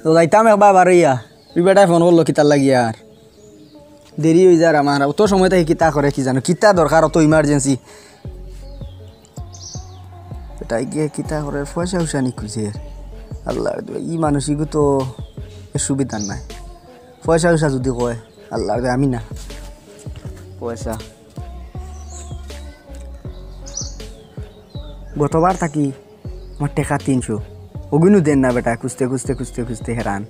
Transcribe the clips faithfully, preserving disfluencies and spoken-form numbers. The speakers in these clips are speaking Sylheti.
তো যাইতাম একবার বারইয়া, তুই বেটায় ফোন করলো কিতার লাগি আর দেরি অই যার আমার। অত সময় থাকি কিতা করে কি জানো, কিতা দরকার অত ইমার্জেন্সি। বেটায় গিয়া কিতা করে, পয়সা উসা নি খুঁজে। আল্লাহর দোয়া, ই মানুষ ইগু তো এর সুবিধার নাই। পয়সা উসা যদি কয়, আল্লাহর দোয়া, আমি না। পয়সা গতবার থাকি আমার টেকা তিনশো, ওগুনু দেন না বেটা, খুঁজতে খুঁজতে খুঁজতে খুঁজতে হেরান।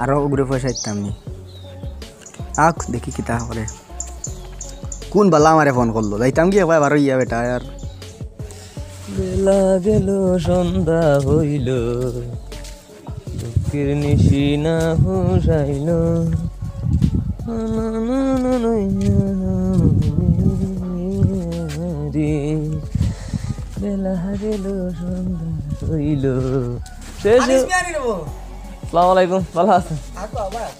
আরো ওগুরে পয়সা দিতাম নি। আখ দেখি কিতা করে। কোন বালা আমারে ফোন করলো, যাইতাম কি একবার বারইয়া বেটা আর। বেলা গেল, সন্ধ্যা হইল, দুঃখের নিশি না হুঁশাইল। রে, বেলা গেল, সন্ধ্যা হইল। শেষ। আনিস মিয়া নি রে বো। আসসালামু আলাইকুম, ভালা আছইন? আর তো আবার।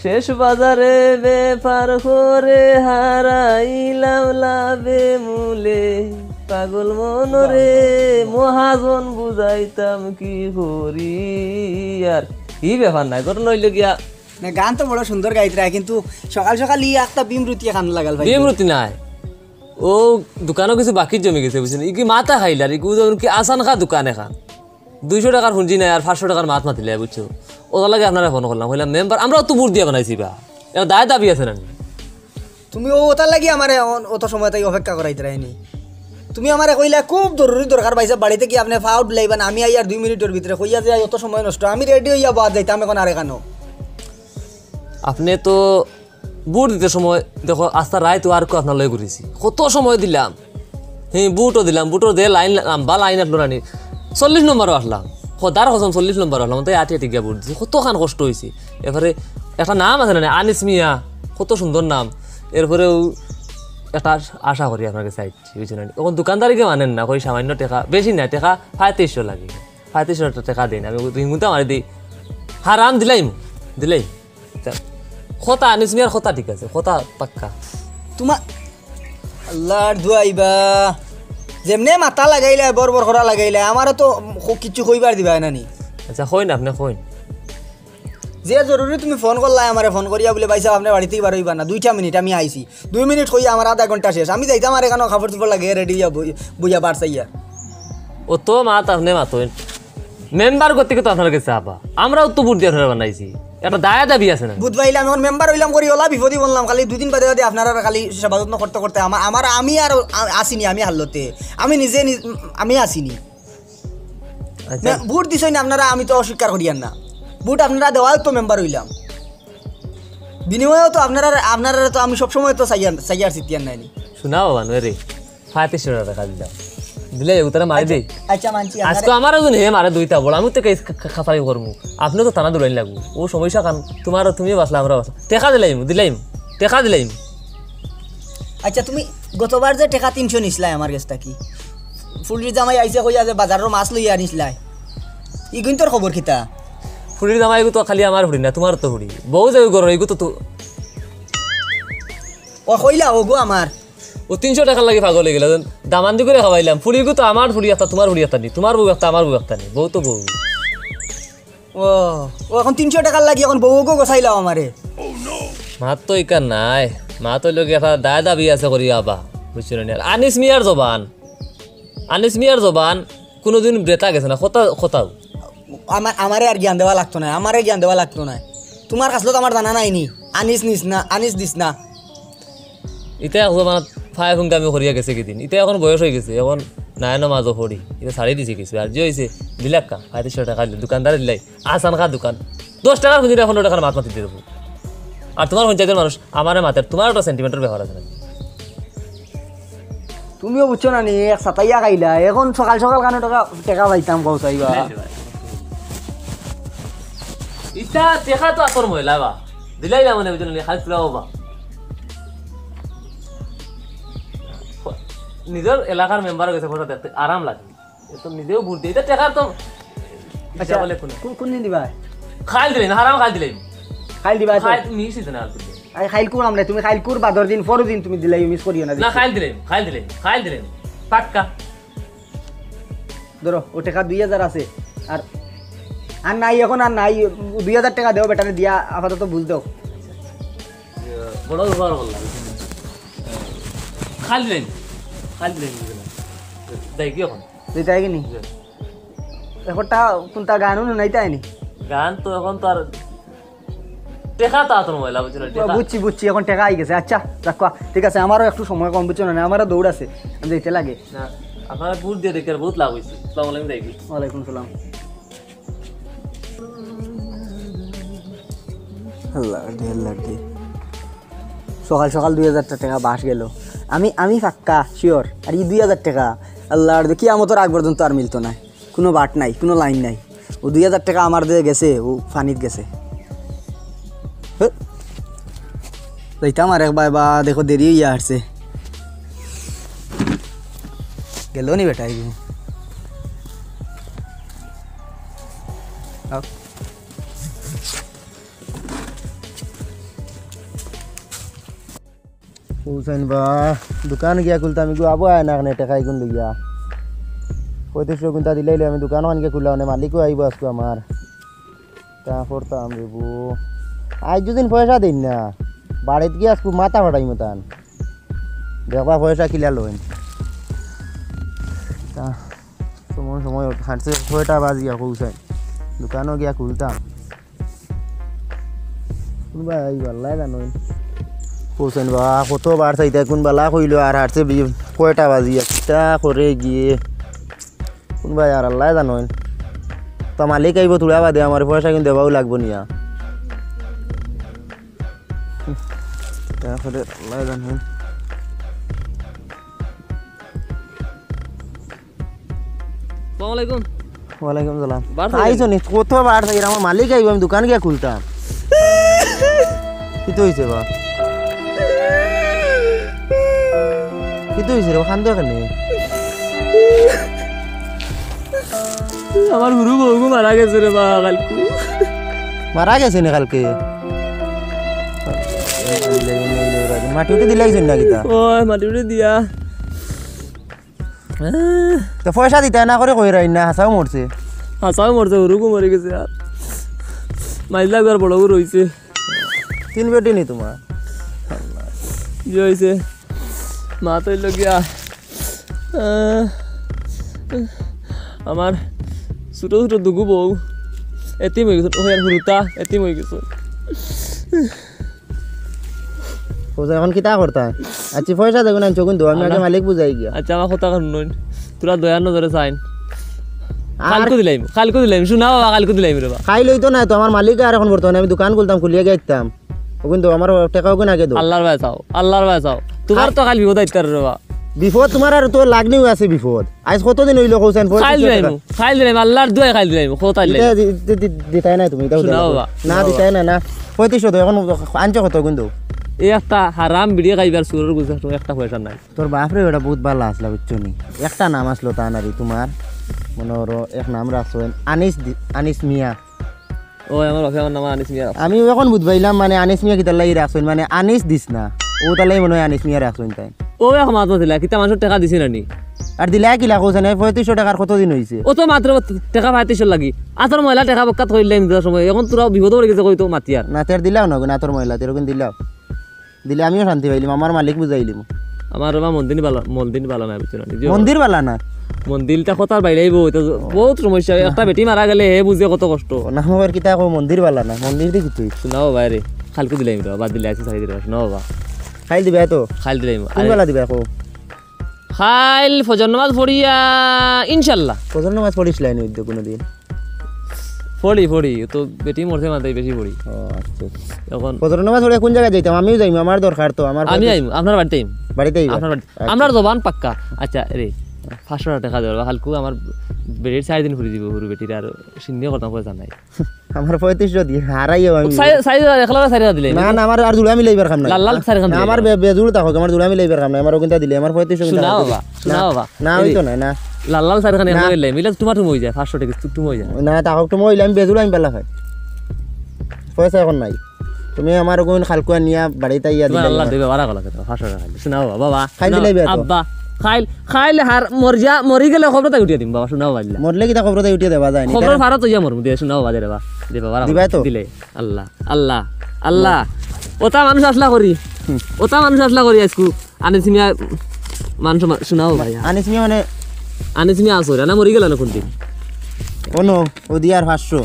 শেষ বাজারে বেপার করে হারাইলাম লাভে মূলে। পাগল মনরে মহাজন বুঝাইতাম কি করি। আর ই বেপার নায়, ঘটনা অইলো গিয়া। না, গান তো বড় সুন্দর গাইতরা, কিন্তু সকাল সকাল ই একটা বিমরুতি খান লাগাল ভাই। বিমরুতি নায়, ও দোকানো কিছু বাকি জমি গেছে, বুঝছইন? ই কি মাথা খাইল আর ই কি যেমন কি আসান খা দোকান এখান। দুইশো টেকার পুঞ্জি নাই আর পাঁচশো টেকার মাত মাতিলে, বুঝছো? ওটার লাগি আপনারে ফোন করলাম, কইলাম মেম্বার, আমরাও তো ভোট দিয়া বানাইছি বা, এর দায় দাবি আছে না নি? তুমি ও ওটার লাগি আমারে অন-, অত সময় থাকি অপেক্ষা করাইতরায় নি। তুমি আমারে কইলা খুব জরুরি দরকার ভাইসাব, বাড়িত কি আপনে ফাউড লাইবা না, আমি আইয়ার দুই মিনিটর ভিতরে কইয়া যে আই অত সময় নষ্ট, আমি রেডি অইয়া বাদ যাইতাম এখন আরেকখানো। আপনে তো ভোট দিতে সময় দেখো, আস্তা রাইত ও আর কো আপনার লগে ঘুরিছি, কত সময় দিলাম। হ্যাঁ, ভোটও দিলাম, ভোটর যে লাইন, লাম্বা লাইন আটলো নানি, চল্লিশ নম্বরও আসলাম। খোদার কসম, চল্লিশ নম্বরও আসলাম, তাই আটি আটি গিয়া ভোট দিছি, কতখান কষ্ট অইছে। এরপরে একটা নাম আছে না, আনিস মিয়া, কত সুন্দর নাম। এরপরেও একটা আশা করি আপনার কাছে আইছি, বুঝছেন না? এখন দোকানদারিকে মানেন না, কই সামান্য টেকা, বেশি না, টেকা পঁয়ত্রিশশো লাগে, পঁয়ত্রিশশো টেকা দিন, আমি রিঙ্গুনটা মারি দিই, হারাম দিলাইমু, দিলাইমু। তা, কথা আনিস মিয়ার কথা ঠিক আছে, কথা পাক্কা। তোমার আল্লাহর দোয়াইবা, যেমনে মাথা লাগাইলা, বড় বড় করা লাগাইলা, আমারে তো খ-, কিচ্ছু কইবার দিবা না নি। আচ্ছা, কইন আপনে, কইন। যে জরুরি তুমি ফোন করলায় আমারে, ফোন করিয়া বুলে, "ভাইসাব, আপনে বাড়িত থাকি বারইবা না, দুইটা মিনিট আমি আইছি।" দুই মিনিট কইয়া আমার আধা ঘন্টা শেষ। আমি যাইতাম আরেকখানো কাপড় চোপড় লাগিয়া রেডি অইয়া বই-, বইয়া বার চাইয়া। অত মাত আপনে মাতইন। মেম্বার গতিকে তো আপনার কাছে আবা। আমরাও তো ভোট দিয়া আপনারে বানাইছি। একটা দায় দাবি আছে না? বুঝ পাইলাম, এখন মেম্বার অইলাম করি ওলা বিপদই বললাম, খালি দুদিন বাদে বাদে আপনারা খালি সেবা যত্ন করতে করতে আমার, আমার আমি আর আ-, আছি নি, আমি হাল্লতে। আমি নিজে নি-, আমি আছি নি। আচ্ছা। না, ভোট দিছইন আপনারা, আমি তো অস্বীকার করিয়ার না। ভোট আপনারা দেওয়ায় তো মেম্বার অইলাম। বিনিময়েও তো আপনারা, আপনারা তো আমি সবসময় তো চাইয়ার, চাইয়ার চিতিয়ার নায় নি। শুনা বাবা, নয় রে। পঁয়ত্রিশশো টেকা দিলাম। দিলে এগুতারে মারি দেই। আচ্ছা, মানছি, আজকে আমারে একজন হে মারে দুইটা বড়, আমি তো কেস খা-, খা-, খাফাই করমু। আপনে তো থানা দুলাইন লাগবো। ও সমস্যা খান, তোমার, তুমিও বাঁচলা, আমরাও বাঁচলাম। টেকা দিলাইমু, দিলাইমু। টেকা দিলাইমু। আচ্ছা, তুমি গতবার যে টেকা তিনশো নিছলায় আমার গেছ থাকি, ফুরির জামাই আইছে কইয়া যে বাজারর মাছ লইয়া আনিছলায়, ইগুইন্তর খবর কিতা? ফুরির জামাই, এগু তো খালি আমার ফুরি না, তোমার তো ফুরি। বউ যে ঘরর, এগু তো তো ও কইলা, ওগু আমার। ও তিনশো টেকার লাগি পাগল অইগেলা, দামান্দি করি খাওয়াইলাম। ফুরিগু তো আমার ফুরি একটা, তোমার ফুরি একটা নি, তোমার বউ একটা, আমার বউ একটা নি, বউ তো বউ। ও, ও এখন তিনশো টেকার লাগি এখন বউগু গছাইলাও আমারে। মাত তো ইকার নায়, মাত অইলো গি একটা দায় দাবি আছে করি আবা, বুঝছো নি? আর আনিস মিয়ার জবান, আনিস মিয়ার জবান কোনোদিন বেতা গেছে না, কথা, কথাও। আমার, আমারে আর জ্ঞান দেওয়া লাগতো নায়, আমারে জ্ঞান দেওয়া লাগতো নায়। তোমার কাছলত আমার জানা নাই নি, আনিস নিস না, আনিস দিস না। ইতা এক জমানাত ফায় ফুঙ্গামি করিয়া গেছে কিদিন, ইতা এখন বয়স অইগেছে, এখন নায় নমাজও পড়ি, ইতা ছাড়ি দিছে কিছু। আর যে অইছে, দিলাক্কা, পঁয়ত্রিশশো টেকা দিলে, দোকানদারে দিলাই, আসান খা দোকান, দশ টেকার খুঁজিলে পনেরো টেকার মাত মাতি দিবো। আর তোমার পঞ্চায়েতর মানুষ আমারে মাতের, তোমার একটা সেন্টিমেন্টর ব্যাপার আছে নাকি? তুমিও বুঝছো না নি, এক সাতাইয়া খাইলা, এখন সকাল সকাল কানো টেকা, টেকা পাইতাম, কও চাইবা। ইতা টেকা তো আসল ময়লা বা, দিলাই না মানে, বুঝলে নি, খালি ফুলাও বা। নিজর এলাকার মেম্বার গেছে, কথা দেখতে আরাম লাগে। এ তো নিজেও ভোট দেয়, ইতা টেকা তো আচ্ছা, হিসাব লেখো না। কোন, কোন দিন দিবা? খাইল দিলে না, হারাম খাইল দিলে। খাইল দিবা তো? খাইল তুমি নিশ্চিত না, খাইল দিলে। আরে খাইল কুর আমলে, তুমি খাইল কুর বাদর দিন, পরর দিন তুমি দিলাই, মিস করিও না, না, দেখো। খাইল দিলে, খাইল দিলে, খাইল দিলে। পাক্কা। ধরো, ও টেকা দুই হাজার আছে, আর আর নাই, এখন আর নাই। দুই হাজার টেকা দেও বেটারে, দিয়া আপাতত বুঝ দেও। বড় উপকার করলাম। খালি লাইন, খালি লাইন। যাই কি এখন? যাইতায় কি নি? যাই। এখনটা কুনটা গান হুনো নাই তাই নি? গান তো এখন তো আর টেকা তো আতর ময়লা, বুঝছো না? টেকা। বুঝছি, বুঝছি, এখন টেকা আই গেছে। আচ্ছা, রাখো, ঠিক আছে, আমারও একটু সময় কম, বুঝছো না? আমারও দৌড় আছে, আমি যাইতে লাগে। না, আপনারা ভোট দিয়ে দেখেন, বহুত লাভ হইছে। আসসালামু আলাইকুম, যাই কি? ওয়ালাইকুম সালাম। আল্লাহ রে, আল্লাহ রে। সকাল সকাল দুই হাজার টেকা বাঁশ গেল। আমি, আমি পাক্কা শিওর। আর এই দুই হাজার টেকা, আল্লাহর দে, কিয়ামতর আগ পর্যন্ত আর মিলতো না। কোনো বাট নাই, কোনো লাইন নাই। ও দুই হাজার টেকা আমার দিয়ে গেছে, ও পানিত গেছে। হে। যাইতাম আর এক ভাই বা, দেখো দেরি হইয়া আসছে। গেল নি বেটা, এই আও। হুসেন বা, দোকান গিয়া খুলতাম, ইগু আবু আয় না কেনে টেকা ইগুন লইয়া। পঁয়ত্রিশশো কুনটা দিলাইলে আমি দোকান ওখান গিয়া খুললাম, মানে মালিকও আইব আজকে আমার। তা করতাম রে বু। আজ দুদিন পয়সা দিন না, বাড়িত গিয়া আজকে মাথা ফাটাই মতান। দেখবা পয়সা কিলা লইন। তা সময় সময় হাঁটছে, ছয়টা বাজিয়া পৌঁছায়, দোকানও গিয়া খুলতাম। কোনবা আইবা, আল্লাহ জানইন। হোসেন বা, কতবার চাইতা, কোন বালা কইলো, আর হারছে বি-, কয়টা বাজিয়া, কিতা করে গিয়ে। কোনবা আর আল্লাহ জানইন। তো মালিক আইব তুড়া বাদে, আমার পয়সা কিন্তু দেওয়াও লাগবো নিয়া। তারপরে আল্লাহ জানইন। আসসালামু আলাইকুম। ওয়ালাইকুম সালাম। বার হয়ে আইছো নি? কতবার চাইরাম, আমার মালিক আইব, আমি দোকান গিয়া খুলতাম। কিতা হইছে বা? কিতা হইছে রে? কান্দো কেনে? আমার হুরু বউ মারা গেছে রে বা, কালকে। মারা গেছে নি কালকে? মাটি উঠি দিলাইছইন না কিতা? ওই মাটি উঠি দিয়া। তো পয়সা দিতা না করে কইরায় না, হাছাউ মরছে। হাছাউ মরছে, হুরুগু মরি গেছে আর। মাইজলা ঘর বড় ঘর হইছে। তিন বেটি নি তোমার? যে হইছে, মা তো হইল গিয়া, আহ, আমার ছোট ছোট দুগু বউ এতিম হয়ে গেছে, ওই আর হুরুতা এতিম হয়ে গেছে। বুঝা, এখন কিতা করতা? আচ্ছা, পয়সা দেখুন আনছো কিন্তু আমি আগে না। মালিক বুঝাই গিয়া। আচ্ছা, আমার কথা হুনইন, তোরা দয়ার নজরে চাইন। আর কালকে দিলাইমু, কালকে দিলাইমু, শুনা বাবা, কালকে দিলাইমু রে বা। খাই লইতো না তো, আমার মালিক আর এখন বর্তমানে আমি দোকান খুলতাম, খুলিয়া গিয়া দিতাম। ও কিন্তু আমার টেকা ওগুন আগে দো। আল্লাহর বায় চাও, আল্লাহর বায় চাও। তোমার আর তো কাল বিপদ আইতার রে বা। বিপদ তোমার আর তো লাগনিও আছে বিপদ। আজ কতদিন হইলো কৌছেন? খাইল দিলাইমু, খাইল দিলাইমু, আল্লাহর দুয়ায় খাইল দিলাইমু, কত আইলে? দিতাই না তুমি, এটা শুনাও বা, না, শুনাও বা। দিতাই না, না। পঁয়ত্রিশশো তো এখন আনছো কত কিন্তু? এই একটা হারাম বিড়ি খাইবার সুরের গুজে একটা পয়সা নাই। তোর বাপরে ওটা বহুত ভালা আসলা, বুঝছো নি? একটা নাম আসলো তা নারি তোমার, মনে করো এক নাম রাখছো, আনিস দি-, আনিস মিয়া। ও, আমার বাপে আমার নাম আনিস মিয়া রাখছে। আমি এখন বুঝ পাইলাম, মানে, আনিস মিয়া কিতার লাগি রাখছইন, মানে, আনিস দিস না। ও তার লাগি মনে হয় আনিস মিয়া রাখছইন তাই। ও, এক মাত মাতিলা, কিতা মানুষের টেকা দিছে না নি? আর দিলা কিলা কইছে না, পঁয়ত্রিশশো টেকার কতদিন হইছে? ও তো মাত্র টেকা পঁয়ত্রিশশো লাগি। আতর ময়লা টেকা বক্কাত কইলে ইন্দিরার সময়। এখন তোরা বিপদ পড়ে গেছে কই তো মাতিয়ার। না, তের দিলাও না গো, না, আতর ময়লা, তেরকম দিলাও। দিলে আমিও শান্তি পাইলিম, আমার মালিক বুঝাইলিম। আমার বাবা মন্দির বালা, মন্দির বালা নাই, বুঝছো না? নিজেও মন্দির বালা না? মন্দিরটা কথার বাইরে আইবো, এটা বহুত সমস্যা। একটা বেটি মারা গেলে হে বুঝে কত কষ্ট। না, আমার কিতা কো মন্দির বালা না, মন্দির দি কিতা? শুনাও বাইরে, খালকু দিলাইম রে, বাদ দিলে আছে সারি দিলে, শুনাও বাবা। খাইল দিবা তো? খাইল দিলাইম। কোন আরে বালা দিবা কো? খাইল ফজর নামাজ পড়িয়া, ইনশাল্লাহ। ফজর নামাজ পড়িস লাইন হইতো কোনোদিন? পড়ি, পড়ি। তো বেটি মরছে মাথায় বেশি পড়ি। ও, আচ্ছা। এখন ফজর নামাজ পড়ে কোন জায়গায় যাইতাম? আমিও যাইমু, আমার দরকার তো, আমার আমি পঁয়ত্রিশ আইমু, আপনার বাড়িতে আইমু। বাড়িতে আইবা? আপনার বাড়িতে। আচ্ছা। আপনার জবান পাক্কা। আচ্ছা, রে, পাঁচশো টাকা দেওয়ার, কালকু আমার বেটির চার দিন ফুরি দিব, হুরু বেটির আর সিন্নিও করতাম পয়সা নাই। আমার পঁয়ত্রিশশো দিয়ে হারাইও আমি। চাই-, চাই হাজার, এক লাখ চাই হাজার দিলে। না, না, আমার আর জুড়া মিলাইবার কাম নাই। লাল লাল চাই খান না, দিলে। আমার বে-, বেজুড় থাকো, আমার জুড়া মিলাইবার কাম নাই, আমার ওখানটা দিলে, আমার পঁয়ত্রিশশো কিন্তু শুনা হারাই বাবা, দিলে। শুনা না, বাবা। না, এই হইতো না, না। লাল লাল চাই খান না। এক লাখ দিলে, মিলে তোমার তুমি হয়ে যায়, পাঁচশো টাকা তুমি হয়ে যায়। না, তাহলে তুমি হইলে আমি বেজুড় আমি বেলা খাই। পয়সা এখন নাই। তুমি আমার ওখান খালকুয়া নিয়া বাড়িতে আইয়া তোমার দিলে আল্লাহ আমার। দেবে, বারা গলা খেতে, পাঁচশো টাকা খাইলে। শোনা বাবা, বাবা, খাই শোনা, দিলে বিয়া তো। আব্বা। খাইল, খাইল হার মরিয়া, মরি গেলে খবরো তাই উঠিয়া দিম বাবা, শুনাও বাজিলা। মরলে কিতা খবরো তাই উঠিয়া দেবা যায় নি? খবরর ফারত অইয়া মরমু দে, শুনাও বাজে রে বা। দে বাবা, দিবায় তো? দিলে। আল্লাহ, আল্লাহ, আল্লাহ। ওটা মানুষ আসলা করি। ওটা মানুষ আসলা করি আজকু। আনিস মিয়া মানুষ মা-, শুনাও ভাই। আনিস মিয়া মানে? আনিস মিয়া আসো, রানা মরি গেল না কোনদিন? ও নো, ও দিয়ার পাঁচশো।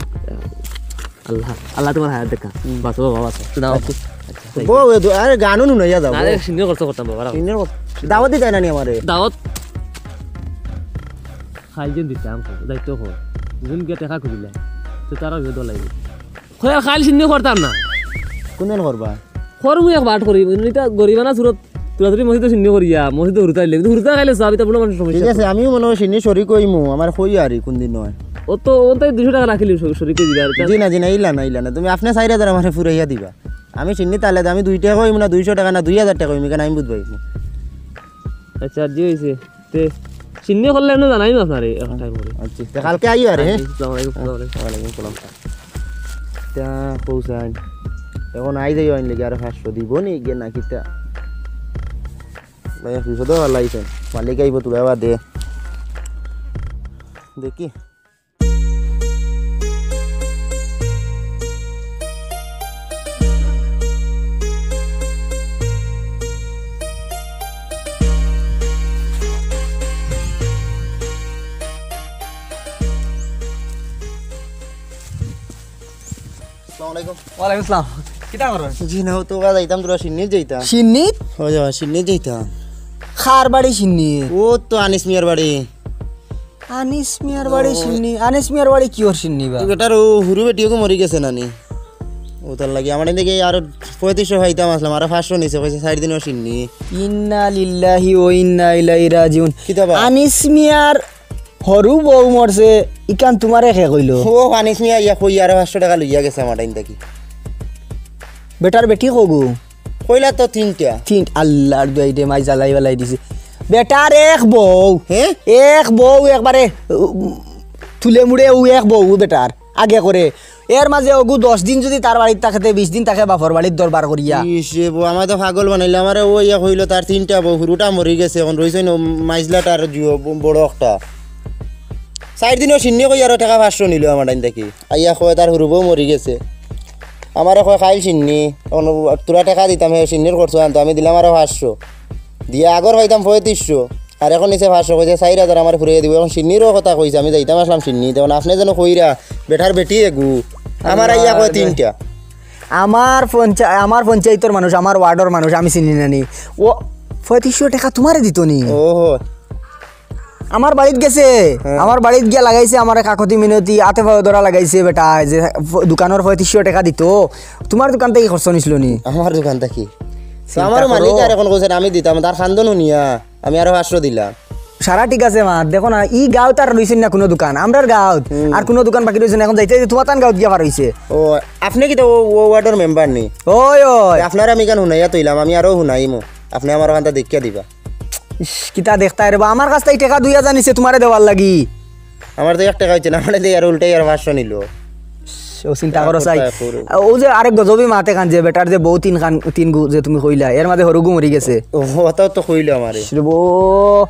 আল্লাহ, আল্লাহ তোমার হায়াত দেখা। বাঁচো বাবা, বাঁচো। শুনাও। আচ্ছা। বউ, এ দু-, আরে গানও নুনাইয়া যাও, আরে বউ। সিনিয়র করতে করতাম বাবা, রাখো। সিনিয়র কর-, দাওয়াত দিতে না নি আমারে? দাওয়াত খাইল যেন দিতাম, দায়িত্ব কর। যেন গিয়া টেকা খুঁজিলে, তো তারা গিয়ে দলাই। খয়াল খাইল সিনিয়র করতাম না। কোনদিন করবা? করমু এক বাট করি, এটা গরিবানা সুরত তুলাতুলি মসজিদে সিন্নি করিয়া, মসজিদে হুরুতা আইলে, কিন্তু হুরুতা খাইলে সব, এটা বুড়া মানুষের সমস্যা। ঠিক আছে, আমিও মনে হয় সিন্নি শরিক হইমু, আমার কই আর কোন দিন নয়। ও তো, ও তো দুইশো টাকা রাখিলি, শরিক হয়ে দিবা আর এটা। জি না, জি না, ইলা না, ইলা না, তুমি আপনি চার হাজার আমারে ফুরাইয়া দিবা। আমি সিন্নি তাহলে আমি দুই টাকা হইমু না, দুইশো টাকা না, দুই হাজার টাকা হইমু, কেন আমি বুঝবাই। আচ্ছা, জি হইছে। তে, সিন্নি করলে এমনি জানাই না আপনারে, এক টাইম করে। আচ্ছা, তে কালকে আইও আরে, হ্যাঁ? আসসালামু আলাইকুম, আসসালামু আলাইকুম। ওয়ালাইকুম সালাম। তা কৌসান, এখন আই যাই অইন লেগে আরো পাঁচশো দিব নি গিয়া না কিতা? ভাই, দুইশো তো হালাইছেন। মালিক আইব তোরা বাদে। দেখি। আসসালামু আলাইকুম। ওয়ালাইকুম আসসালাম। কিতা করো? জি না, ও তো বা যাইতাম, তোরা সিন্নিত যাইতাম। সিন্নিত? ও যাবা, সিন্নিত যাইতাম। কার বাড়ি সিন্নিত? ও তো আনিস মিয়ার বাড়ি। আনিস মিয়ার বাড়ি ও। সিন্নি? আনিস মিয়ার বাড়ি কিওর সিন্নি বা? বেটার ও হুরু বেটিও মরি গেছে নানি। ও তার লাগি আমার এদিকে আরো পঁয়ত্রিশশো পাইতাম আসলাম, আরো পাঁচশো নিছে, কইছে চার দিনও সিন্নি। ইন্না লিল্লাহি ওয়া ইন্না ইলাইহি রাজিউন। কিতা বা? আনিস মিয়ার হরু বউ মরছে, ইখান তোমারে কে কইলো? ও আনিস মিয়া ইয়া কই আরো পাঁচশো টাকা লইয়া গেছে আমার টাইম থাকি। বেটার বেটি কগু? কইলা তো তিনটা। তিন, আল্লাহর দুয়াই দে, মাই জ্বালাই বালাই দিছে। বেটার এক বউ, হ্যাঁ? এক বউ একবারে, উম, তুলে মুড়ে ও এক বউ বেটার, আগে করে। এর মাঝে ওগু দশ দিন যদি তার বাড়িত থাকে, তে বিশ দিন থাকে বাপর বাড়িত দরবার করিয়া। ইস রে বউ, আমারে তো পাগল বানাইলো। আমারে ও ইয়া কইলো তার তিনটা বউ, হুরুটা মরি গেছে, এখন রইছে ন মাইজলাটা আর জিও ব-, বড় একটা। চার দিনও সিন্নি কই আরো টাকা পাঁচশো নিল আমার টাইম থাকি। আইয়া কয় তার হুরু বউ মরি গেছে। আমারে কয় খাইল সিন্নি, এখন তোরা টাকা দিতাম, হে সিন্নির খরচ আনতো, আমি দিলাম আরো পাঁচশো। দিয়া আগর পাইতাম পঁয়ত্রিশশো, আর এখন নিচে পাঁচশো, কইছে চার হাজার আমার ফুরিয়ে দিব। এখন সিন্নিরও কথা কইছে, আমি যাইতাম আসলাম সিন্নি, তখন আপনি যেন কইরা বেটার বেটি এগু, আমার আইয়া কয় তিনটা। আমার পঞ্চা-, আমার পঞ্চায়েতর মানুষ, আমার ওয়ার্ডর মানুষ, আমি চিনি না নি। ও পঁয়ত্রিশশো টাকা তোমারে দিত নি? ও। আমার বাড়িত গেছে, হ্যাঁ। আমার বাড়িত গিয়া লাগাইছে, আমার কাকতি মিনতি, আতে পাও ধরা লাগাইছে বেটা, যে ফ-, দোকানর পঁয়ত্রিশশো টাকা দিত, তোমার দোকান থাকি খরচ নিছিল নি? আমার দোকান থাকি। তো চিন্তা আমারও করো। মালিক আর এখন কইছে, আমি দিতাম, তার খান্দন হুনিয়া আমি আরো পাঁচশো দিলাম। সারা ঠিক আছে মা, দেখো না, ই গাঁওত আর রইছে না কোনো দোকান, আমরার গাঁওত হুম। আর কোনো দোকান বাকি রইছে না, এখন যাইতে যাইতে তোমার তান গাঁওত গিয়া পার হইছে। ও, আপনি কি তো ও, ও ওয়ার্ডর মেম্বার নি? ওই, ওই। আপনারা আমি কেন হুনাইয়া তৈলাম, আমি আরো হুনাইমু, আপনি আমার ওখানটা দেখিয়া দিবা। ইস, কিতা দেখতায় রে বা, আমার কাছ থাকি টাকা দুই হাজার নিছে তোমারে দেওয়ার লাগি। আমার তো এক টাকা হইছে না, আমার দিয়ে আর উল্টাই আর পাঁচশো নিল। ও চিন্তা করো চাই। ও যে আরেক গজবি মাতে খান যে বেটার যে বউ তিন খান, তিন গু যে তুমি কইলা, এর মাঝে হরুগু মরি গেছে। ও, ওটাও তো কইলো আমারে। রে বউ,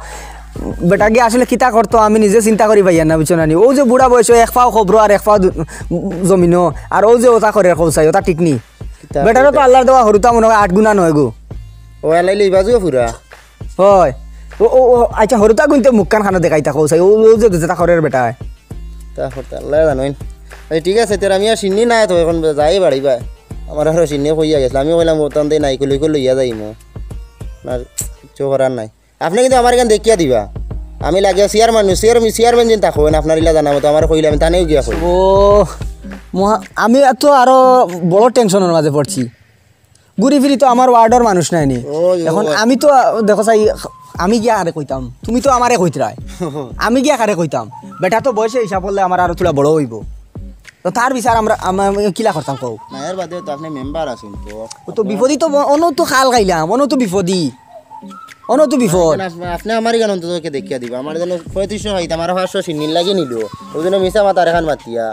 বেটা গিয়া আসলে কিতা করতো আমি নিজে চিন্তা করি পাইয়ার না, বুঝছো না নি? ও যে বুড়া বয়স, এক পাও খবরো আর এক পাও দু-, জমিনো, আর ও যে ওটা করে কৌসাই, ওটা ঠিক নি। কিতা বেটারও তো কইতা? আল্লাহর দেওয়া হরুতা মনে হয় আট গুণা নয় গো। ও এলাইলে ইবাজুও ফুরা। হয়। ও, ও, ও, আচ্ছা, হরুতা গুনতে মুখখান খানো দেখাই থাকো, চাই, ও, ও যে যেটা করের বেটায়। তা করতে আল্লাহ জানোইন। এই ঠিক আছে, তোর আমি আর সিন্নি নাই তো, এখন যাই বাড়ি বাই। আমার আরো সিন্নি কইয়া গেছিল, আমি কইলাম, "ও তান দে নাই, কই লই, কই লইয়া যাইমু।" না, কিচ্ছু করার নাই। আপনি কিন্তু আমার এখান দেখিয়া দিবা। আমি লাগে চেয়ারম্যান, চেয়ারম্যান, চেয়ারম্যান দিন থাকো, না আপনার ইলা জানা মতো আমার কইলে আমি তানেও গিয়া কই। ও, মহা-, আমি তো আরো বড় টেনশনের মাঝে পড়ছি। ঘুরি ফিরি তো আমার ওয়ার্ডর মানুষ নাই নি। ওই, এখন ওই। আমি তো, আ, দেখো চাই, আমি গিয়া কারে কইতাম, তুমি তো আমারে কইতরায়। আমি গিয়া কারে কইতাম, বেটা তো বয়সে হিসাব করলে আমার আরো থুড়া বড় হইব। তো তার বিচার আমরা, আমা-, আমি কিলা করতাম কও? না, এর বাদে তো আপনি মেম্বার আছেন তো। ও তো বিপদই তো, অন তো খাল খাইলাম, অন তো বিপদই, অন তো বিপদ। না, আপনি, আপনি আমার এখানে অন্তত কে দেখিয়া দিবা, আমার যেন পঁয়ত্রিশশো খাইতাম, আর পাঁচশো সিন্নির লাগি নিল, ওই জন্য মিছা মাতার এখান মাতিয়া।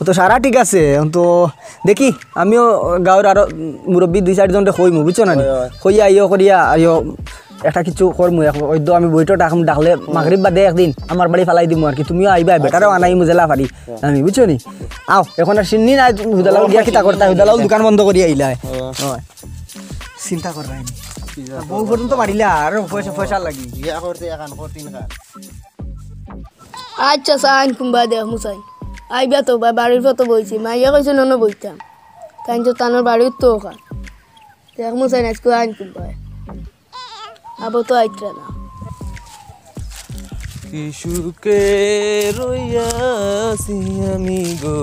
ও তো সারা ঠিক আছে, এখন তো দেখি, আমিও গাঁওর আরো মুরব্বী দুই চারজনরে কইমু, বুঝছো না নি? হয়, হয়। কইয়া আইও করিয়া আইও, একটা কিছু করমু, এক অইদ্য আমি বইটো ডাকমু, ডাকলে মাগরিব বাদে একদিন আমার বাড়ি ফালাই দিমু আর কি, তুমিও আইবা, বেটারেও আনাইমু জেলা ফারি আমি, বুঝছো নি? আও, এখন আর সিন্নি নাই, হুদালাও গিয়া কিতা করতা, হুদালাও দোকান বন্ধ করি আইলা। অয়। চিন্তা কররায় নি। বউ পর্যন্ত বাড়িলা, আর পয়সা, পয়সা লাগি। বিয়া করতে এখান কঠিন কাজ। আচ্ছা, চাইন কুম্বা দেখমু চাইন। আইবা তো বা-, বাড়ির পথো বইছি। মাইয়া কইছে নন বইতাম। তাইন তো তানোর বাড়ির তো ওখান। দেখমু চাইন আইজকু আইন কুম্বা। আবো তো আইতরা না। কি সুখে রইয়াছি আমি গো,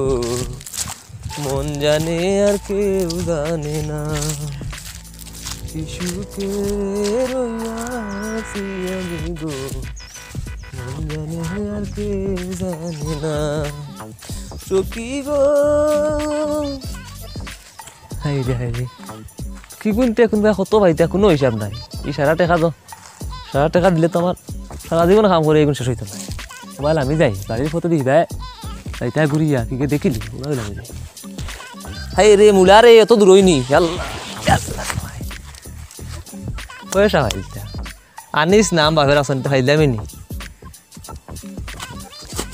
মন জানে আর কেউ জানে না। কি সুখে রইয়াছি আমি গো, মন জানে আর কেউ জানে না। সখী গো। হায় রে, হায় রে। কি গুনতে কোনবায় কত পাইতা, কুনু হিসাব নাই। ই সারা টেকা তো, সারা টেকা দিলে তো আমার সারা জীবন কাম করি এগুন শেষ অইতো নায়। মোবাইল আমি যাই, বাড়ির পথো দি ভাই, যাইতা ঘুরিয়া, কি কে দেখিলি? মোবাইল আমি যাই। হায় রে, মুলা রে, অত দূর অইনি। আল্লাহ, আল্লাহ। পয়সা পাইতা। আনিস নাম বাপের আসন তো খাইলামই নি।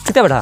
কিতা বেটা?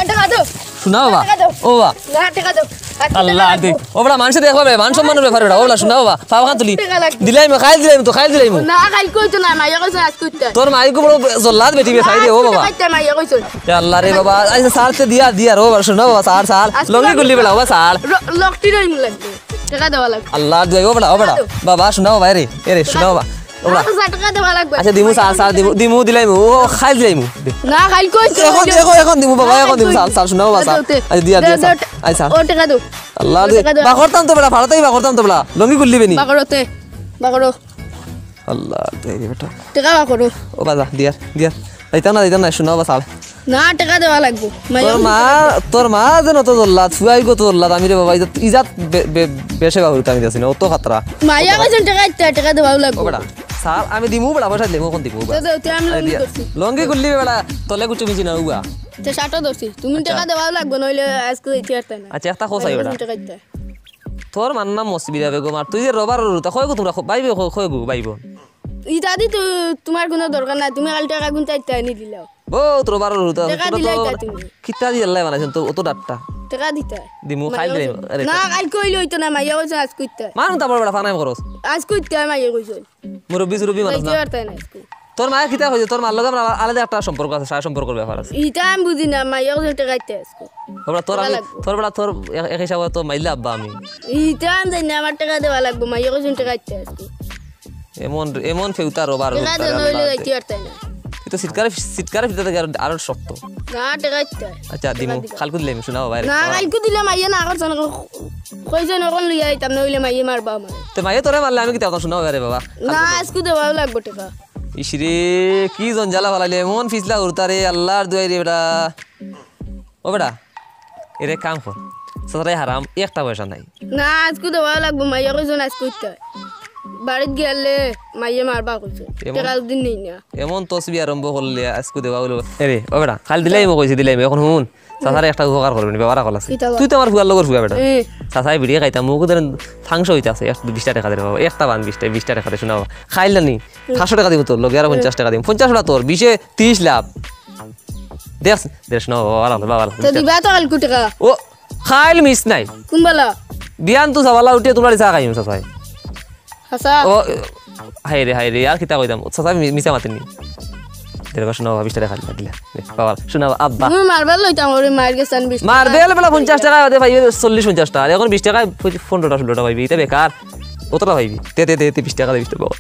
টেকা দেও। শুনা বাবা। টেকা দেও। ও বাবা। না, টেকা দেও। আর টেকা আল্লাহ লাগবো। দে। ও বেটা, মানুষে দেখবা বে, মান সম্মানের ব্যাপার বেটা। ও বেটা, শুনা বাবা। পাও খান তুলি। টেকা লাগবো। দিলাইমু, কাইল দিলাইমু তো, কাইল দিলাইমু। না, কাইল কইতো না, মাইয়া কইছে আইজকু ইতা। তোর মাইগু বড় জল্লাদ বেটি বে, খাই দে, ও বাবা। টেকা লাগবো। এ আল্লাহ রে বাবা, আইচ্ছা, সার তে দিয়া, দিয়া, ও বাবা, শুনা বাবা, সার, সার। আইজকু লঙ্গি লাগবো। গুল্লি বেটা, ও বাবা, সার। র-, লকটি রইন লাগবো। টেকা দেওয়া লাগবো। আল্লাহ দে, ও বেটা, ও বেটা। টেকা দেও। বাবা, শুনা বাবা, এ রে, এ রে, শুনা বাবা। ওরা। আচ্ছা, টেকা দেওয়া লাগবো। আচ্ছা, দিমু, সার, সার, দিমু, দিমু, দিলাইমু। ও, খাইল দিলাইমু। দে। না, খাইল কই? এখন, এখন, এখন দিমু, বাবা, না, এখন দিমু, খাইল সার, কই? সার, শুনা বাবা, দে, সার। দে, দে। আচ্ছা, দিয়া, দে, দিয়া, দে, সার। দে। আই, সার। ও, টেকা দেও। আল্লাহ ও, দে। টেকা দেও। বাকরতাম তো বেটা, ফাড়াতেই বাকরতাম তো বেটা। লঙ্গি গুল্লি বেনি। বাকরতে, বাকরো। আল্লাহ, দে রে বেটা। টেকা বাকরো। ও, বাজা, দিয়ার, দিয়ার। যাইতাম না, যাইতাম না, শুনা বাবা, সার। না, টেকা দেওয়া লাগবো। মাইয়া তোর মা, তোর মা যেন তো জল্লাদ, ফুয়াই গো তো জল্লাদ, আমি রে বাবা, ইজাত, ইজাত বে-, বে-, বেশে বাহুর আমি যাচ্ছি না, অত খাতরা। মাইয়া কইছেন টেকা দিতে, টেকা দেওয়াও লাগবো। ও বেটা, সার, আমি দিমু বেটা, পয়সা দিমু, কোন দিমু, বাস। দে, দে, তুই আমি আরে লঙ্গি দিয়া। করছি। লঙ্গি করলি বে বেটা, তলে কুচু মিছি না, উবা। তে শার্টও ধরছি। তুমি আচ্ছা। টেকা দেওয়াও লাগবো, নইলে আইজকু ইতি আর তাই না। আচ্ছা, একটা কথা মাইয়া বেটা। কইছেন টেকা দিতে। তোর মার নাম মসবিরা বেগম, আর তুই যে রবার রুতা, কয় গো তোমরা, খ-, ভাইবে, খ-, কয় গো, ভাইব? ইতা দি তো তোমার কোনো দরকার নাই, তুমি খালি টেকা গুনতে আইতে আনি দিলাও। বহুত রবার রুতা, টেকা তোমরা দিলাই তো তা তুমি। কিতা দি আল্লাহ বানাইছেন তো অত ডাট্টা। টেকা দিতে। দিমু, খাইল দিলাইমু। আরে না, কাইল কইলে অইতো না, মাইয়া কইছে আইজকু ইতা। মানু তা বড় বড় ফানাই করস। আইজকু ইতা মাইয়া কইছে। মুরব্বি সুরব্বি মানুষ না। যাইতে পারতায় না আইজকু। তোর মায়ে কিতা কইছে? তোর মার লগে আমার আলাদা একটা সম্পর্ক আছে, সারা সম্পর্কর ব্যাপার আছে। ইতা আমি বুঝি না, মাইয়া কইছে টেকা দিতে আইজকু। তোর বেটা, তোর টেকা আমি, লাগবো। তোর বেটা, তোর এক, এক হিসাবে তো মাইলা আব্বা আমি। ইতা আমি জানি না, আমার টেকা দেওয়া লাগবো, মাইয়া কইছে টেকা দিতে আইজকু। এমন, এমন ফেউতা রবার টেকা রুতা দে, রে নইলে আল্লাহ। যাইতে পারতায় না। তুই তো সিটকারে, সিটকারে ফিতা থেকে আরো, আরো শক্ত। না, টেকা দিতে। আচ্ছা, টেকা দিমু। দিতে। কাইলকু দিলে আমি, শুনা বাবা, রে। না, কাইলকু দিলে মাইয়া না করছে না, কইছে না, কোন লইয়া আইতাম, নইলে মাইয়া মারবা আমারে। তে মাইয়া তোরে মারলে আমি কিতা করতাম, শুনা বাবা, রে বাবা। না, আইজকু দেওয়াও লাগবো টেকা। ইস রে, কি জঞ্জালা ফালাইলে, এমন ফিছলা হুরুতা রে, আল্লাহর দুয়াই রে বেটা। ও বেটা, এরে কাম কর। সাতারে হারাম, একটা পয়সা নাই। না, আইজকু দেওয়া লাগবো, মাইয়া কইছইন আইজকু দিতে। বাড়িত গেলে মাইয়া মারবা কইছে। এমন টেকা দিন নেই না। এমন তসবি আরম্ভ করলে, আইজকু দেওয়া অইলো। এরে, ও বেটা, কাইল দিলাইমু কইছি দিলাইমু, এখন হুন। চাচারে একটা উপকার করবে নি, বেটা, বালা কল আছে। কিতা বা? তুই তো আমার ফুয়ার লগর ফুয়া বেটা। এ। চাচায় বিড়ি খাইতাম, মুখ ধরে ফাংশন হইতে আছে, এক, বিশটা টেকা দে রে বাবা, একটা বান বিশটা, বিশটা টেকা দে, শুনা বাবা। খাইল না নি? এ। সাতশো টেকা দিমু তোর লগে, আরো এ। পঞ্চাশ টেকা দিমু। পঞ্চাশ ওটা তোর, বিশে তিরিশ লাভ। দেখ, দেখ, শুনা বাবা, বালা, বালা, বালা। তো দিবা তো কাইলকু টেকা। ও, খাইল মিস নাই। কোন বালা? বিয়ান তো সবালা উঠিয়া তুমার চা খাইম, চাচায়। হাছা। ও, হায় রে, হায় রে, আর কিতা কইতাম? চাচা মি-, মিছা মাতেনি। দেড় বছর নবা, বিশ টাকা খালি দিলা। দে, বাবা, শোনা, আব্বা। তুমি মার্বেল লইতাম, ওরে মায়ের গেছে আমি বিশ টাকা। মার্বেল বেলা পঞ্চাশ টাকা, ওতে পাইবে চল্লিশ পঞ্চাশ টাকা। আর এখন বিশ টাকা, পঁচিশ, পনেরোটা, ষোলোটা পাইবে, ইটা বেকার। অতটা পাইবে। দে, দে, দে, দে, বিশ টাকা দে, বিশ টাকা, বাবা।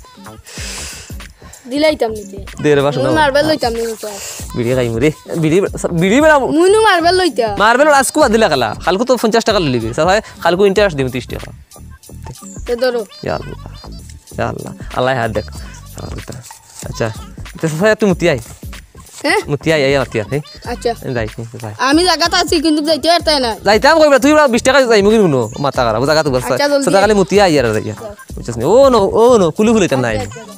দিলাইতাম নিতে। দে রে বা, শোনা, তুমি বাবা। মার্বেল লইতাম নি তো। বিড়ি খাইমু রে। বিড়ি, বিড়ি বেলা। মুইনু মার্বেল লইতাম। মার্বেল আইজকু বাদ দিলা খেলা। কাইলকু তো পঞ্চাশ টাকা লইলিবে। চাচা, কাইলকু interest দিমু তিরিশ টাকা। তে ধরো। ইয়া আল্লাহ, ইয়া আল্লাহ, আল্লাহ হাত দেখ। আচ্ছা, তে চাচা, তুই মুতি আয়। হ্যাঁ? মুতি আয়, আয়, মুতি আয়, হ্যাঁ? আচ্ছা। আমি যাই, হ্যাঁ, যাই। আমি জাগাত আছি, কিন্তু যাইতে পারতায় না। যাইতাম কইবা, তুই বিশ টাকা যাইমু কিন্তু, মাথা খারাপ, ও জাগাত বস। আচ্ছা, জলদি চাচা, আয়। খালি মুতি আয় আর যাই। আচ্ছা। বুঝছস নি? ও no, ও no, কুলু ফুলে তার নাই। আচ্ছা, আচ্ছা।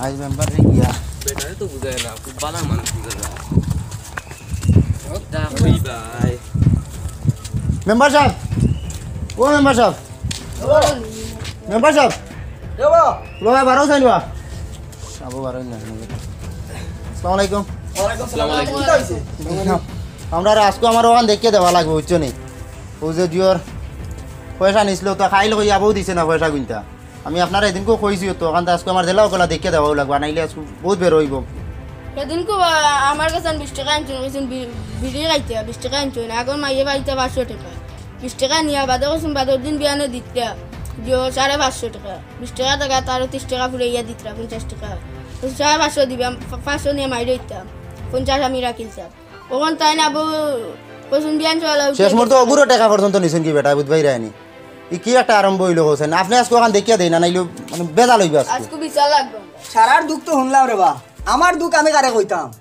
আজ মেম্বার রে গিয়া। বেটারে তো বুঝায় না, খুব ভালা মানুষ বুঝায় না। দা কই ভাই? মেম্বার সাব, ও মেম্বার সাব, মেম্বার সাব, লো ভাই, বারো চাইন বা। আবু বারো না। আসসালামু আলাইকুম। ওয়ালাইকুম সালাম। কিতা অইছে? আমরা আজকে আমার অখান দেখিয়া দেওয়া লাগবো, বুঝছো নি? ও যে দিওর পয়সা নিছিল, তো খাইল কইয়া বউ দিছে না পয়সা গুনতা। আমি আপনারে এদিনকেও কইছি তো, অখান তো আজকে আমার জেলা ওগুলা দেখিয়া দেওয়াও লাগবো, নাইলে আজকে বহুত বের অইবো। সেদিনকে বা-, আমার কাছে বিশ টেকা আনছইন, কইছইন বি-, বিড়ি খাইতে, বিশ টেকা আনছইন। আগর মাইয়ে পাইতা পাঁচশো টেকা। বিশ টেকা নিয়া বাদে কইছইন, বাদর দিন বিয়ানে দিতা, দিও সাড়ে পাঁচশো টেকা। বিশ টেকা থাকাত আরো তিরিশ টেকা ফুরাইয়া দিতরা, পঞ্চাশ টেকা। তো সাড়ে পাঁচশো দিবা, পা-, পাঁচশো নিয়া মাইরে দিতা, পঞ্চাশ আমি রাখিলতাম। অখন তাইন আবু কইছইন বিয়ান চলা উঠে শেষ মুহূর্তে গেছে। অগুরো টেকা পর্যন্ত নিছইন কি বেটা, বুঝবাই রায়নি। ই কি একটা আরম্ভ অইলো কইছইন। আপনে আজকে অখান দেখিয়া দেই না, নাইলে মানে বেজাল অইবো আজকে। আজকে বিচার লাগবো। সারার দুখ তো হুনলাম রে বা। আমার দুখ আমি কারে কইতাম?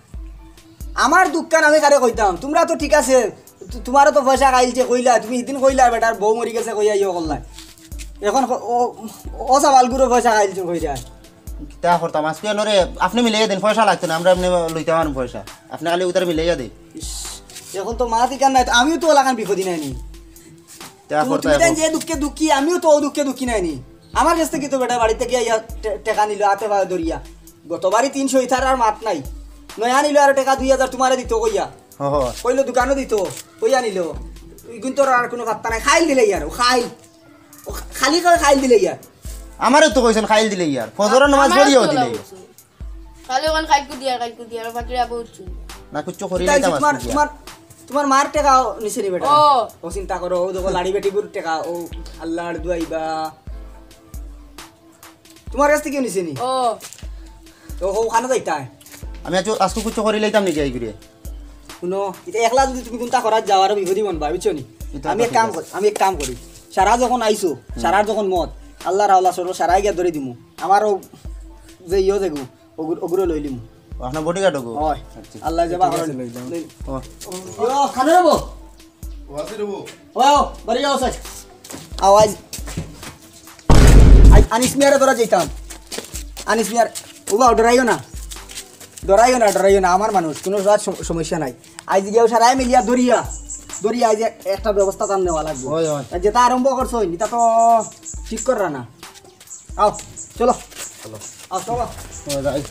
আমার দুখখান আমি কারে কইতাম? তুমরা তো ঠিক আছে, তু-, তুমারও তো পয়সা খাইলছে কইলা, তুমি হিদিন কইলা বেটার বউ মরি গেছে কইয়া ইয়ে করলা। অখন ক-, ও, ও সাবালগুরো পয়সা খাইলছে কইরা। কিতা করতাম আজকে নরে, আপনে মিলাইয়া দেইন, পয়সা লাগতো না, আমরা এমনে লইতাম আর পয়সা। আপনে খালি উতারে মিলাইয়া দেইন। ইস, অখন তো মাত ইখান নাই, আমিও তো অলাখান বিপদি নাইনি। কিতা তুমি, করতাম তুমি তাই অখন? যে দুখে দুখি, আমিও তো অউ দুখে দুখি নাইনি। আমার গেছ থাকি তো বেটা বাড়িত গিয়া ইয়া টে-, টেকা নিলো, আতে পায়ে ধরিয়া। গতবারই তিনশো, ইতার আর মাত নাই। নয়া নিলো আরো টেকা দুই হাজার তুমারে দিতো কইয়া। হ, হ। কইলো দোকানো দিতো, কইয়া নিলো। ইগুইন্তর আর কুনু পাত্তা নাই, খাইল দিলে ইয়ার, ও খাইল। ও খা-, খালি কয় খাইল দিলে ইয়ার। আমারে তো কইছইন খাইল দিলে ইয়ার। ফজরর নামাজ আমারে পড়িয়াও তো দিলে। লাগছে। খালি অখান খাইকু দিয়ার, খাইকু দিয়ার, বাকিরা বহুত চুল। না, কিচ্ছু করি কিতা লাইতাম অইছে তুমার, আজকে দিয়া। তুমার, তুমার মার টেকাও নিছে নি বেটা? ও। ও চিন্তা করো, ও দেখো লাড়ি বেটিগুর টেকা, ও আল্লার দুয়াইবা। তুমার গেছ থাকি নিছে নি? ও। তো অখানো যাইতায়। আমি আজ, আজকে কিচ্ছু করি লাইতাম নাকি এই করে? হুনো, ইতা একলা যুদি তুমি কুনতা করাত যাও, আরো বিপদি মন ভাই, বুঝছো নি? ইতা আমি তো এক ঠিক কাম আছে। করি, আমি এক কাম করি। সারা যখন আইছো, হুম। সারার যখন মত, আল্লার হাওলা সরো, সারাই গিয়া ধরি দিমু। আমারও যে ইয়ো যেগু, অগুর-, অগুরে লই লিমু। ও, আপনার bodyguard অগু? অয়। আচ্ছা। আল্লায় যে ঠিক বাহর আছে, লই যাও। লই- ও। ও, খানে রবো? ও, আছে রবো। ও, বাড়ি যাও, স্যার। আওয়াজ। আই, আনিস মিয়ারে ধরা যাইতাম। আনিস মিয়ার, ও বাবা, ডরাইও না। ডরাইও না, ডরাইও না, আমার মানুষ, কুনু জাত সম-, সমস্যা নাই। আইজ গিয়াও সারাই মিলিয়া ধরিয়া, ধরিয়া আইজ এক-, একটা ব্যবস্থা তার নেওয়া লাগবো। অয়, অয়। আর যেটা আরম্ভ করছো, এটা তো ঠিক কররা না। আও, চলো। চলো। আও, চলো। ও, যাই।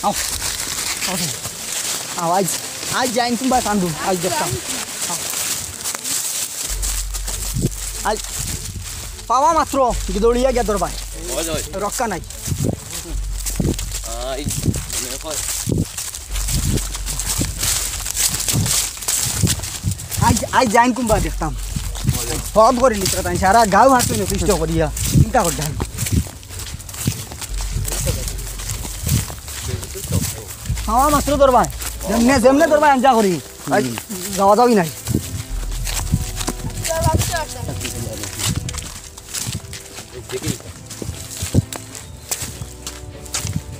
আও। আও, আও, আইজ, আইজ যাইন কুনবা কান্দু, আইজ দেখতাম। আও। আইজ পাওয়া মাত্র দৌড়িয়া গিয়া ধরবায়। অয়, অয়। রক্ষা নাই। আইজ, মনে হয়। আইজ, আইজ যাইন কুনবা দেখতাম। হদ করি লিখতে তাই সারা গাঁও হাতে নষ্ট করিয়া চিন্তা করতাম। খাওয়া মাত্র ধরবায়, যেমনে, যেমনে ধরবায় আঞ্জা করি। আইজ যাওয়া যাওয়ি নাই।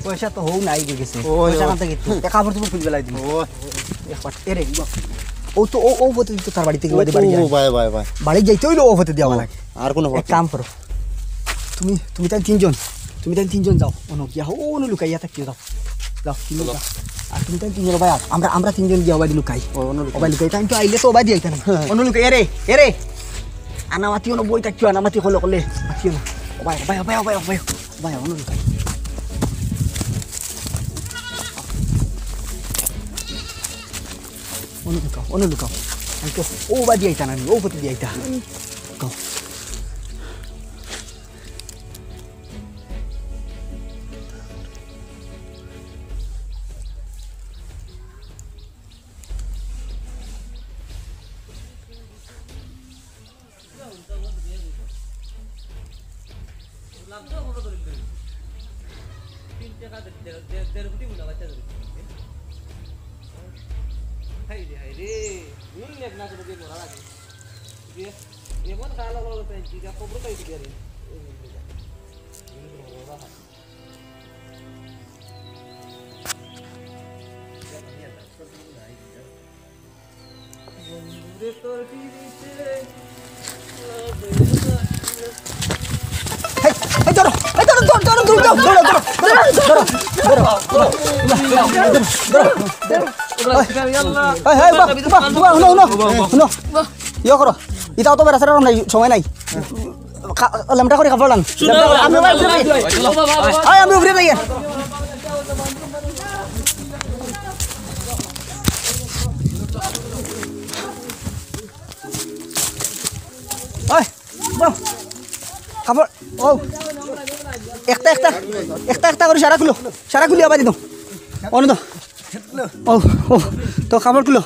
পয়সা তো হউ নাই গেছে। ও, পয়সা ও। কানতে গেছে। এ কাপড় চোপড় খুলি বেলাই দিমু। ও। একবার, এরে, ও তো, ও, ও পথে তো তার বাড়ি থাকি ও, বাড়ি, বাড়ি ও, যায়। Bye, bye, bye. বাড়ি যাইতে অইলে ও পথে দিয়া ও, লাগে। আর কুনু পথ এক নাই। কাম করো। তুমি, তুমি তাইন তিনজন, তুমি তাইন তিনজন যাও। অনো গিয়া, ও, অনো লুকাইয়া থাকিও, যাও। যাও, তুমি চলো। যাও। আর তুমি তাইন তিনজন, ভাই, আমরা, আমরা তিনজন গিয়া ওবায়দি লুকাই। ও, অনো লুকাই। ওবায়দি লুকাই, তাইন তো আইলে তো ওবায়দি আইতা না। হ্যাঁ। অনো লুকাই, এরে, এরে। আনামাতি অনো বই থাকিও, আনামাতি কলে কলে। মাতিও না। ওবায়, ওবায়, ওবায়, ওবায়, ওবায়। ওবায়, অনো লুকাই। অনো লুকাও, অনো লুকাও। আমি তো ওবায়দি আইতা না, ও পথে দিয়া আইতা। লুকাও। হায় রে, হায় রে, কোন লেখনা করে দিয়ে মরা লাগে। এমন কালা বড় তাই কি যা খবর তাই দিকে রে। বন্ধুরে তোর পিরিতে ধরো, ধরো, ধরো, ধরো, ধরো, ধরো, ধরো, ধরো। এই, এই, উবা, উবা, উবা, হুনো, হুনো, হুনো। ইয়ে করো, ইতা অত বেড়া ছেড়া নাই, সময় নাই। কা-, লেমটা করি কাপড় আন। লেমটা করি, আমি উবা, উবা, উবা। এই, আমি উপরে যাই। এই, বাহ। কাপড়, ও। একটা, একটা, একটা, একটা করি সারা খুলো। সারা খুলি আবার দিত। অনু তো। ও, ও, তো কাপড় খুলো।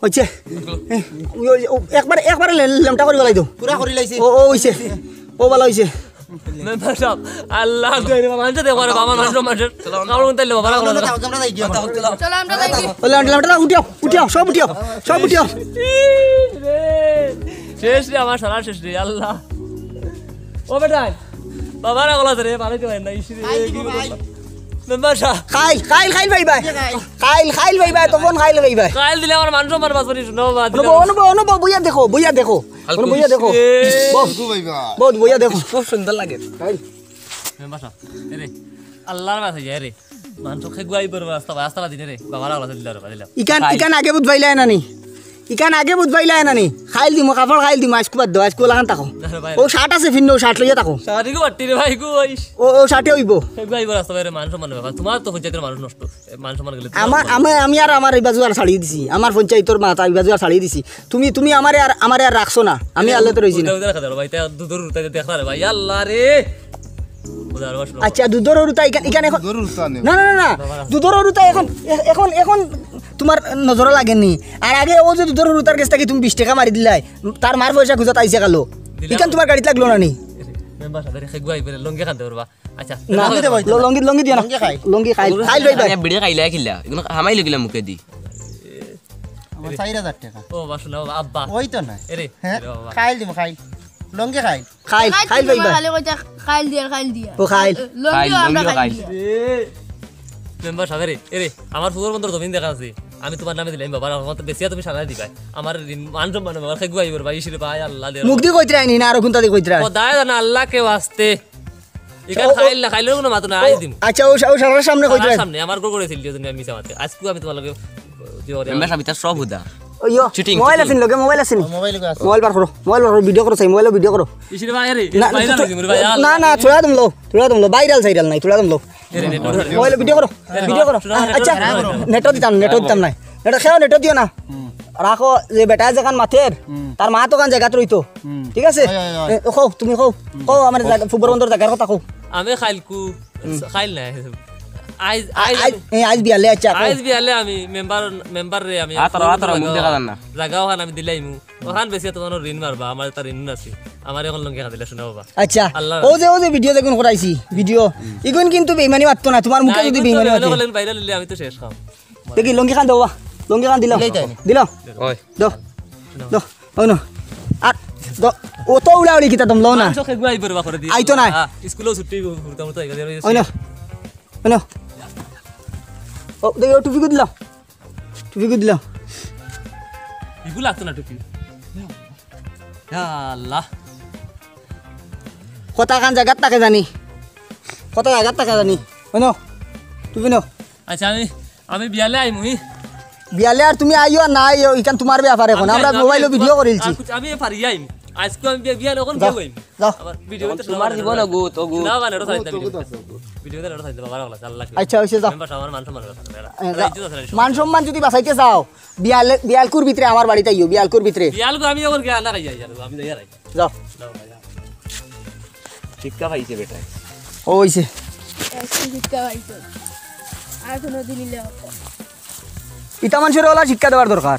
হইছে। এ, ওই, ওই, ও, একবারে, একবারে লে-, লেমটা করি বালাই দাও। পুরা করি লাইছি। ও, ও, হইছে। ও, বালা হইছে। মেম্বার সাব, আল্লাহ, গো, রে বাবা, মানছে দেখো, রে বাবা, মানুষ, মানুষ। কামড় উঠতে বাবা, রাখো না। চলো, আমরা যাই গিয়া। চলো, আমরা যাই গিয়া। ও, লেমটা, লেমটা, উঠিও, উঠিও, সব উঠিও, সব উঠিও। শেষ রে, শেষ রে, আমার সারা শেষ রে, আল্লাহ। ও বেটা, বাবা, রাখো না রে, বাবা, তো না, ইস রে, খাইল কি দিব করবো? ভাই? Member sub. খাইল, খাইল, খাইল ভাই ভাই। খাইল। খাইল, খাইল ভাই ভাই, তখন খাইল ভাই ভাই। খাইল দিলে আমার মান সম্মান বাঁচবে নি, শুনো বাবা, দিলে অনুভব, আমার অনুভব, অনুভব, বইয়া দেখো, বইয়া দেখো। খাইল অনু বইয়া করিস দেখো। রে। বস। দুধু ভাই ভাই। বস, বইয়া দেখো। খুব সুন্দর লাগে। খাইল। মেম্বার সাব, এ রে, আল্লাহর বাসা যায় রে। মানুষ খেগুয়াই পড়বে রাস্তা, রাস্তা বাদি রে। বাবা, রাখো, দিলে রে, দিলে। ইকান, খাইল। ইকান আগে বুঝ পাইলাই না নি? ইকান আগে বুঝ পাইলাই না নি? খাইল দিমু, কাপড় খাইল দিমু, আইজকু বাদ দেও, আইজকু লাগান থাকো। না রে ভাই। ও শার্ট আছে ফিন্নো, শার্ট লইয়া থাকো। শার্ট ইগু বাট্টি রে ভাই, ইগু আইস। ও, ও শার্টে হইবো। খেগুয়াই পড়বে রাস্তা বাইরে, মান সম্মান ব্যাপার। তোমার তো পঞ্চায়েতের মানুষ নষ্ট। এ, মান সম্মান গেলে তোমার আমার, মানুষ। আমি, আমি আর আমার এই বাজু আর ছাড়িয়ে দিছি। আমার পঞ্চায়েতর মাথা, এই বাজু আর ছাড়িয়ে দিছি। তুমি, তুমি আমারে আর, আমারে আর রাখছো না। আমি আল্লাহ তো রইছি না। উল্টা উল্টা রাখা যাবে ভাই, তাই দুধর উল্টা দেখলা রে ভাই, আল্লাহ রে। বুঝা আর বাসলো। আচ্ছা, দুধর উরুতা ইকান, ইকান এখন। দুধর উরুতা নেই। না, না, না, না। বাবা। দুধর উরুতা এখন, এ-, এখন, এখন তোমার নজরে লাগেনি। আর আগে ও যে দুধর উরুতার গেছ থাকি তুমি বিশ টাকা মারি দিলাই, তার মার পয়সা খুঁজাত আইছে কালো। দিলাম। ইকান তোমার গাড়িত লাগলো না নি? মেম্বার সাব, এরে খেগুয়াই পড়ে লঙ্গি খান দে ওর বা। আচ্ছা, না, লঙ্গি দে ভাই। ল-, লঙ্গি, লঙ্গি দিও না। লঙ্গি খাই। লঙ্গি খাইল, খাইল ভাই ভাই। আমি বিড়ি খাইলা কিলা? এগুলো হামাই লইলাম মুখে দি। আমার চার হাজার টাকা। ও, বাসু না, বাবা, আব্বা। ওই তো না। এরে, হ্যাঁ? এরে বাবা। খাইল দিব, খাইল। লঙ্গি খাইল। খাইল, খাইল খাইল ভাই তোমার ভাই। খালি কইতা খাইল দিয়া, খাইল দিয়া। ও খাইল। লঙ্গিও খাইল, আমরা লঙ্গিও খাইল খাইল। দিয়া। এ, মেম্বার সাব, এরে, এরে, আমার ফুবর বন্দর জমিন দেখা আছে। আমি তোমার নামে দিলাম, বাবা, আমার তো বেশি তুমি সারা দিবাই। আমার ঋণ, মান সম্মান, বাবা, খেগুয়াই পড়বে, ইস রে ভাই, আল্লাহ দে। মুখ দি কইতরায় নি, না আরো কোনটা দি কইতরায়? খোদায় জানে, আল্লাহ কে ওয়াস্তে। ইকান ও, ও, খাইল না, খাইলর কোনো মাতো না, ও, আইজ দিমু। আচ্ছা, ও সা-, ও সারার সামনে কইতরায়। সারার সামনে, আমার গো করেছিল যে তুমি মিছা মাতে। আজকে আমি তোমার লগে, যে ওরে মেম্বার সাব, ইতা সব হুদা। ওই ইয়ো, চিটিং, মোবাইল চিটিং। আছে নি লগে, মোবাইল আছে নি? ও, মোবাইল লগে আছে। মোবাইল বার করো, মোবাইল বার করো, ভিডিও করো, চাই, মোবাইল ভিডিও করো। ইস রে ভাই, আরে, না, না, ভাইরাল তো, হইছে, ভাইরাল। না, না, ছড়া দিম লো, ছড়া দিম লো, ভাইরাল সাইরাল নাই, ছড়া দিম লো। এরে, নেটওয়ার্ক মোবাইল ভিডিও করো, হ্যাঁ, ভিডিও করো। ছড়া, আচ্ছা, ছড়া, ছড়া। নেটও দিতাম, নেটও দিতাম নাই। এটা খেও, নেটও দিও না। হুম। রাখো, যে বেটা যেখান মাতের, হুম। তার মা তো কান জায়গাত রইতো। হুম। ঠিক আছে? হয়, হয়, হয়। এ, কও, তুমি কও। হুম। কও, আমার কও। জায়গা, ফুবর বন্দর জায়গার কথা কও। আমি খাইলকু, হুম। খাইল নাই। আইজ, আ-, আইজ আইজ, আমি এ, আইজ বিয়ালে, আচ্ছা, কও। আইজ বিয়ালে আমি মেম্বার, মেম্বার রে আমি আতর, আতর, মুখ দেখা যার না। জায়গা ওখান আমি দিলাইমু। ওখান বেশি তোমার ঋণ মারবা, আমার একটা ঋণ আছে। আমার এখন লঙ্গি খান দিলে শুনে বাবা। আচ্ছা, আল্লাহ ও যে, ও যে ভিডিও দেখুন করাইছি, ভিডিও। হুম। ইগুন কিন্তু বেইমানি মারতো না, তোমার না, মুখে যদি ইগুন তো বেইমানি বেইমানি মাতে। করলে বাইরে লিলে আমি তো শেষ খাম। দেখি, লঙ্গি খান দেও বা। লঙ্গি খান দিলাম। দিলাই তাই। দিলাম। ওই। দো। দো। ওই না। আর দো। ও তো উড়াউড়ি কিতা দম লও না। মাংস খেগুয়াই পড়বা করে দিয়ে। আইতো না। হ্যাঁ, স্কুলেও ছুটি, ঘুরতে মুরতে আইবা, ওই না। ওই না। ও, দেখি, ও টুপি কই দিলাম? টুপি কই দিলাম? এগুলো লাগতো না টুপি। ইয়া আল্লাহ। কথা কান জায়গাত থাকে জানি। কথা জায়গাত থাকে জানি। ওই না। টুপি নাও। আচ্ছা, আমি আমি বিয়ালে আইমু, ই? বিয়ালে আর তুমি আইও আর না আইও, ইখান তোমার ব্যাপার এখন। আমি আমরা আইমু, মোবাইলো আমি ভিডিও আইমু। করিলছি। আর কুছ-, আমি পারি আইমু। আজকে আমি বিয়া-, বিয়ালে এখন যাও, কেউ আইমু। যাও। আবার ভিডিও এখন তো তোমার শোনা জীবন যাবে। অগুত, অগুত। না, মানে, ওটা সাইড দাও, অগুত, ভিডিও। অগুত আছে, অগুত। ভিডিও তো ওটা সাইড দাও, বাবা, আল্লাহ, আল্লাহ। আচ্ছা, হইছে, যাও। মেম্বার সাহেব, আমার মান সম্মান আছে। মা-, এরা ইজ্জত আছে না, মান সম্মান যদি বাঁচাইতে চাও, বিয়ালে, বিয়ালকুর ভিতরে আমার বাড়িত আইও, বিয়ালকুর ভিতরে। বিয়ালকু আমি এখন গিয়া না খাই যাই, যাই, আমি যাই আর আই। যাও। যাও, ভাই, যাও। শিক্ষা পাইছে বেটায়। ও, হইছে। একটু শিক্ষা পাইছে। আর কোনো দিন নিলে হতো। ইতা মানুষরে ওলা শিক্ষা দেওয়ার দরকার।